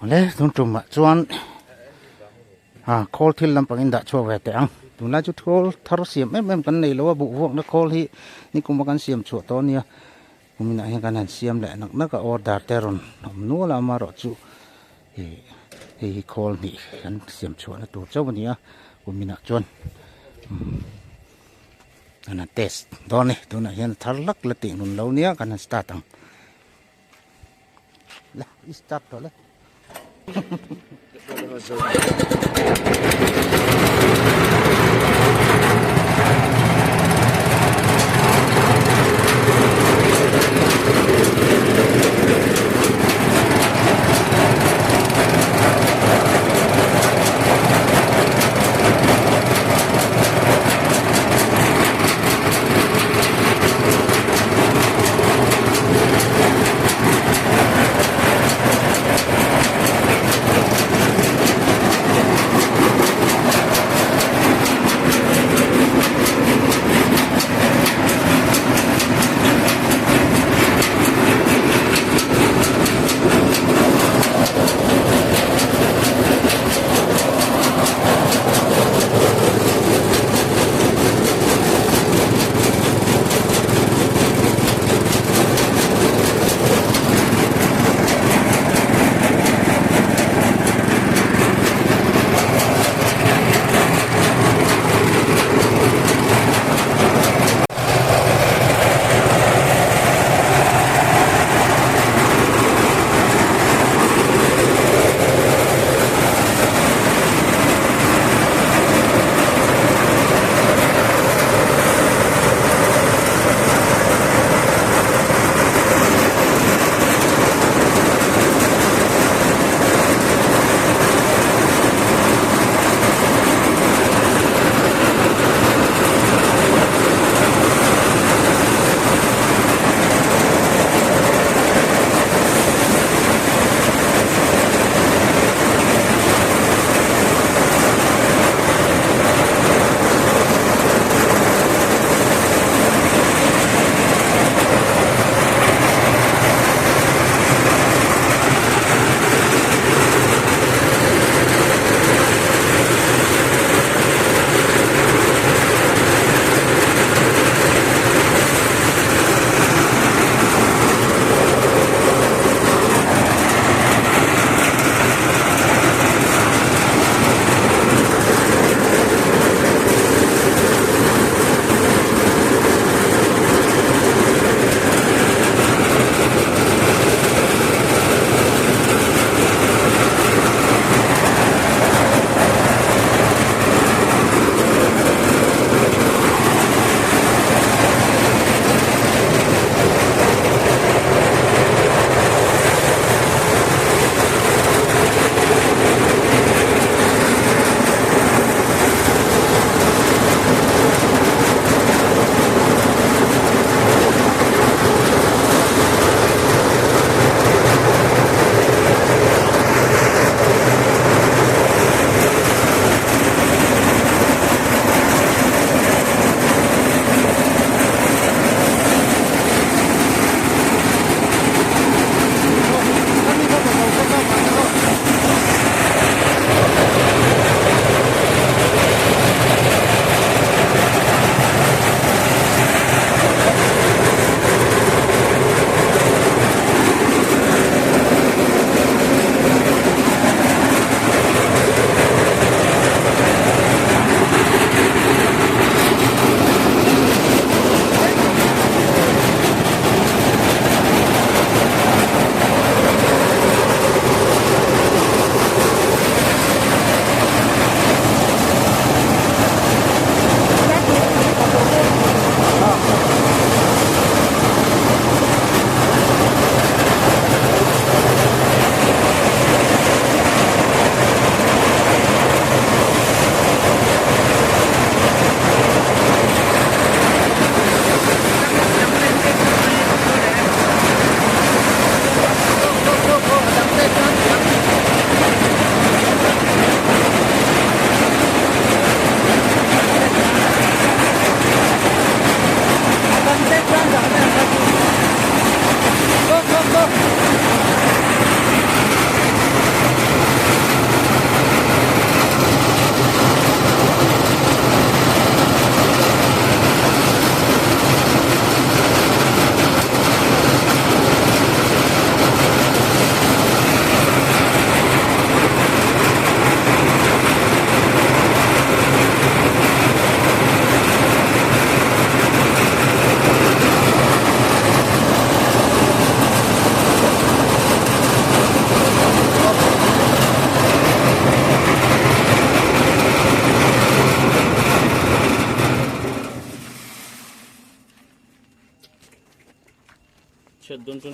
Awle tun tumah chuan ah khawl thil lampang in dah chhuak ve teh ang tunlai chu khawl thar siam em em kan nei lo a buh vuakna khawl hi nikum a kan siam chhuah tawh a nia kuminah hian kan han siam leh nak nak a order te rawn awm nual a amaherawh chu ih hei hi khawl hnih kan siam chhuahna tur chauh a ni a kuminah chuan umm kan han test dawn a ni tunah hian thar lak la tih nun lo nia kan han start ang. La, i start tawh le.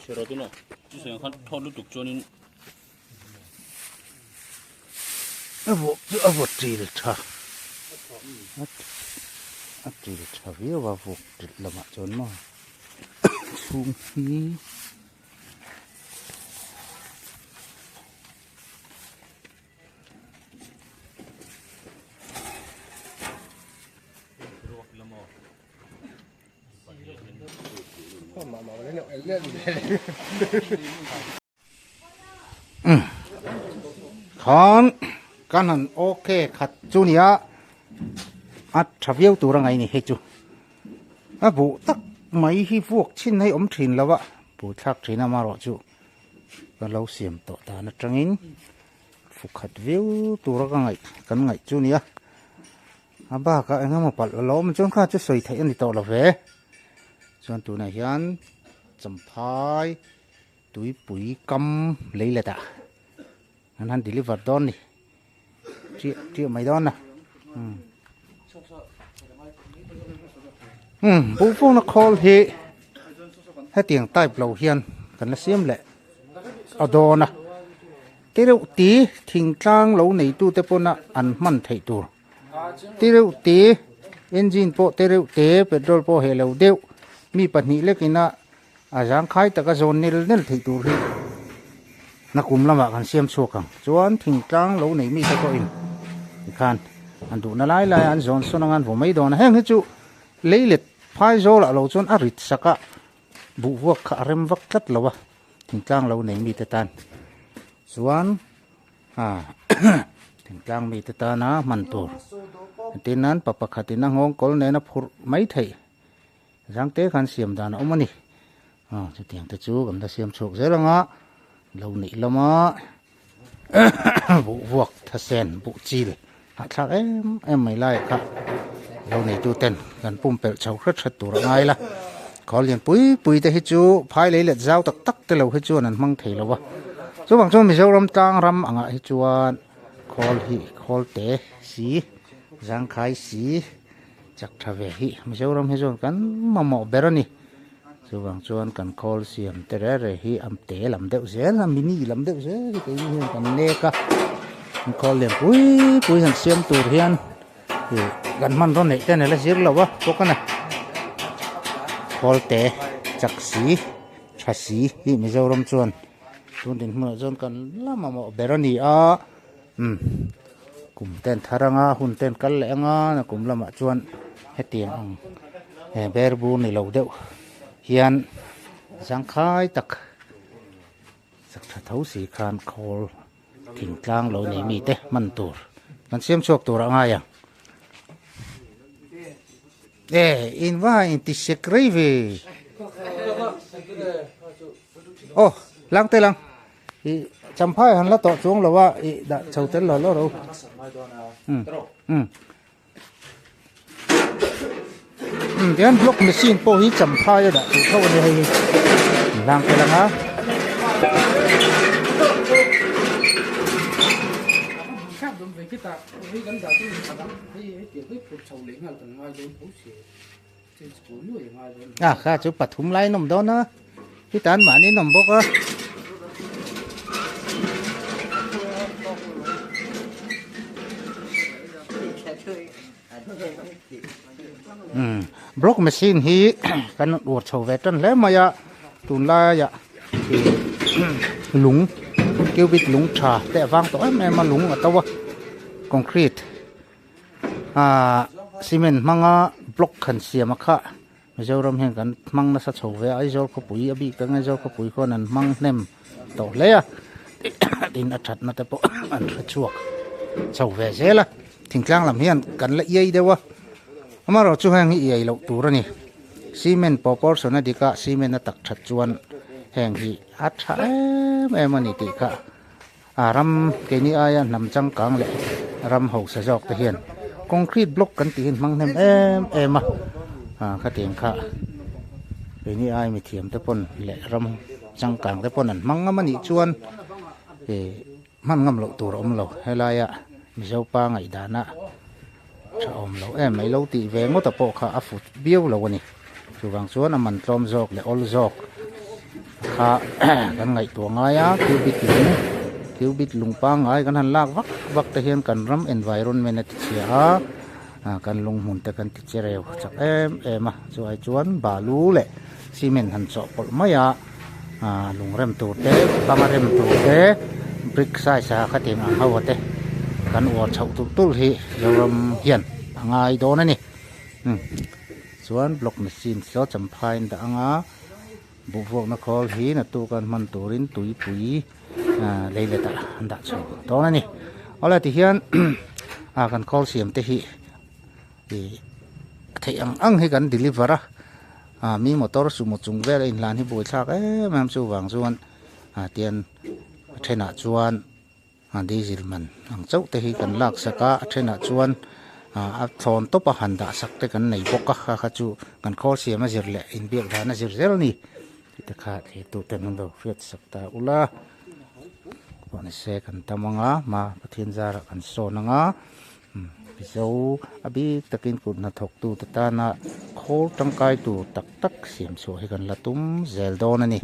A vawk chu a vaw til tha a til tha viau a vawk til lamah chuan maw chhung hi. Khan kan han okay khat chu nia a tha viau tur a ngaih ni hei chu a buh tak mai hi vuak chhin hei awm thin lo a buh thlak thin a amaherawh chu ka lo siam tawh dan atangin fukhat viau tura ka ngaih kan ngaih chu nia. A bakah eng emaw palh a lo awm chuan kha chu sawi theih a ni tawh lo ve. Chuan tunah hian champhai tuipui kam lei let ah an han deliver dawn ni. Chiah chiah mai dawn a. Umm umm buhfawna khawl hi hetiang type lo hian kan la siam leh a dawn a. Ti reuh ti thingtlang lo neitute pawna an hman theih tur. Ti reuh ti engine pawh te reuh te petrol pawh heh lo deuh mi pahnih lekina a zangkhai taka zawn nel nel theih tur hi nakum lamah kan siam chhuak ang. Chuan thingtlang lo nei mite pawhin tikhan an duhna lai lai an zawn sawn anga an vaw mai dawn a. Heng hi chu leilet phai zawlah lo chuan a rit sak a. Buh vuak kha a rem vak tlat lo a, thingtlang lo nei mite tan chuan ah thingtlang mite tana hman tur entir nan pa pakhatin a nghawng kawl nena phurh mai theih zangte khan siam dan a awm a ni ah chutiang te chu kan la siam chhuak zel anga lo neih lama buh vuak thasen buh chil hahthlak em em mai lai kha lo neitu ten kan pumpelh chho hret hret tur a ngai la khawl lian pui pui te hi chu phai lei let zau tak tak te lo hi chuan an hmang thei lo va chuvang chuan Mizoram tlang ram angah hi chuan khawl hi khawl te si zangkhai si chak tha ve hi Mizoram hi chuan kan mamawh ber a ni. Chuvang chuan kan khawl siam te reh reh hi a te lam deuh zel a mini lam deuh zel hi keini hian kan nek a an khawl lian pui pui han siam tur hian ih kan hmanraw neih te an la zir lo a bawk a ni khawl te chak si tha si hi Mizoram chuan tun dinhmunah chuan kan la mamawh ber a ni a umm kum te an thar anga hun te an kal leh anga nakum lamah chuan hetiang ang he ber bur ni lo deuh hian zangkhai tak chak tha tho si khan khawl thingtlang lo nei mite hman tur kan siam chhuak tur a ngai ang e in va in ti sek rei ve aw lang te lang. Ih champhai han la tawh chuang lo a ih dah chho tel lo lo ro um um um tihian block machine pawh hi champhai a dah tur tho a ni hei hi hlang tel ang a. A kha chu pathum lai an awm dawn a heta an mahni an awm bawk a. Umm block machine hi kan uar chho ve tan hle mai a tunlaiah ih lung cubic lung tha te a vang tawh em em a lung a to a concrete. Ahh cement hmanga block han siam a kha Mizoram hian kan hmang nasa chho ve a Aizawl khawpui a bik ang Aizawl khawpui khawn an hmang hnem tawh hle a tin a thatna te pawh an hre chhuak chho ve zel a thingtlang lam hian kan la iai deuh a amaherawh chu heng hi iai loh tur a ni cement proportion a dik a cement a tak that chuan heng hi a tha em em a ni tih kha. A ram keini aia hnam changkang leh ram hausa zawk te hian concrete block kan tih hi an hmang hnem em em a ah khatiang kha keini ai mithiam te pawn leh ram changkang te pawn an hmang ngam a nih chuan ih hman ngam loh tur a awm lo helaia Mizo pa ngaihdana tha awm lo em mai lo tih ve ngawt a pawh kha a fut viau lo a ni chuvang chuan a man tlawm zawk leh awl zawk. Kha kan ngaihtuah ngai a cubit lung cubit lung pangngai kan han lak vak vak te hian kan ram environment a ti chhia a ah kan lung hmun te kan ti che reu chak em em a chuai chuan balu leh cement han chawhpawlh mai a ah lung rem tur te banga rem tur te brick size a khatiang ang ho te kan uar chhoh tulh tulh hi Zoram hian a ngai dawn a ni chuan block machine saw champhai an dah ang a. Buhvuakna khawl hi naktuk an hman turin tuipui lei let ah an dah chho dawn a ni. Awle tihian ah kan khawl siam te hi ih theih ang ang hi kan deliver a ah mi motor sumo chung vel a inhlan hi buaithlak em em chuvang chuan ah tian a thenah chuan. A diesel man ang chauh te hi kan lak sak a a thenah chuan ah a thlawn tawp a han dah sak te kan nei bawk a kha kha chu kan khawl siam a zir leh inbiak dan a zir zel a ni tih te kha thlir tu ten an lo hriat sak ta ula pawh ni se kan tam ang a hma Pathian zarah kan sawn ang a Mizo a bik takin kut hnathawk tu te tana khawl tangkai tur tak tak siam chhuah hi kan la tum zel dawn a ni.